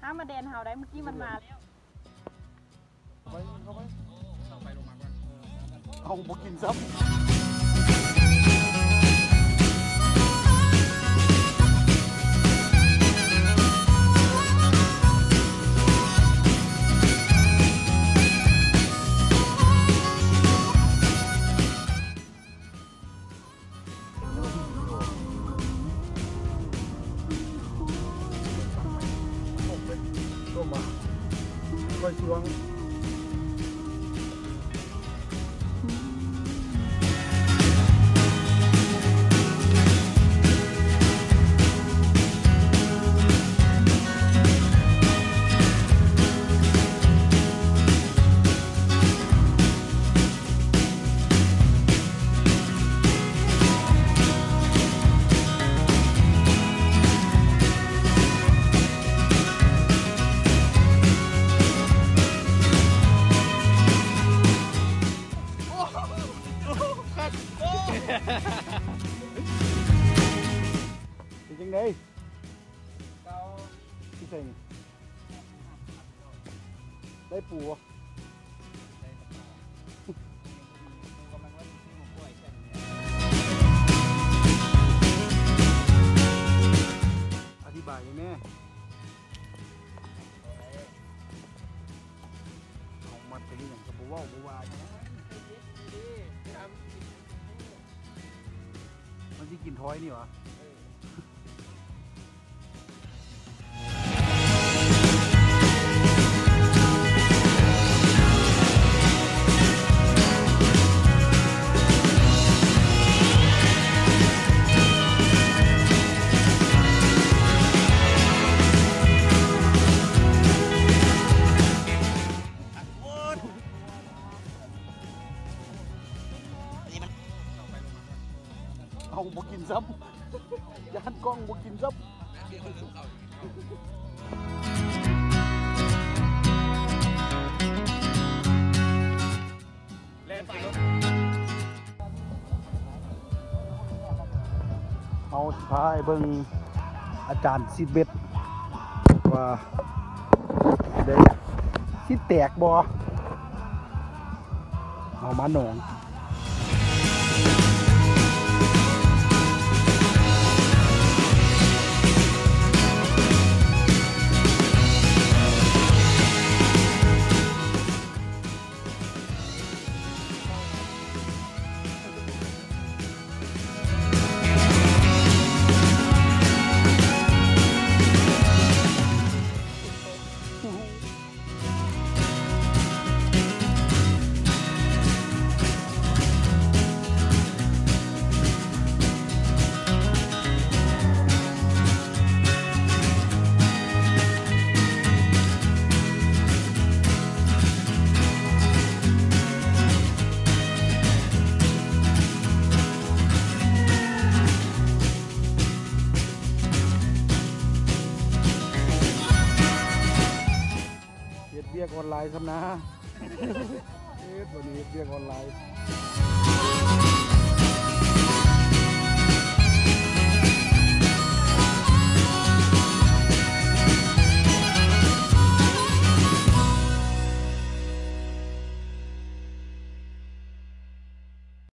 ຫ້າມມາແດນເຮົາໄດ້ ເມື່ອກີ້ມັນມາແລ້ວ. ເອົາ ບໍ່ກິນຊ້ຳ. ເປັນຈັ່ງໃດ? ເກົ້າ ຢູ່ໃສນີ້? ໄດ້ປູບໍ່? ອະທິບາຍແດ່. ເອົາມັດໄປເຮັດຫຍັງ ກໍບໍ່ເວົ້າບໍ່ວ່າຫຍັງ. ມັນຊິກິນຖອຍນີ້ຫວາ? ເອີ. ເອົາ ບໍ່ກິນຊ້ຳ ຢ້ານກ້ອງ ບໍ່ກິນຊ້ຳ. ເຮົາຊິພາໄປເບິ່ງອາຈານຊີດເບັດວ່າໄດ້ ຊິແຕກບໍ່. ເຮົາມາໜອງ. ເຮັດວຽກອອນລາຍຊຳນາ. ເຮັດ ບັດນີ້ເຮັດວຽກອອນລາຍ.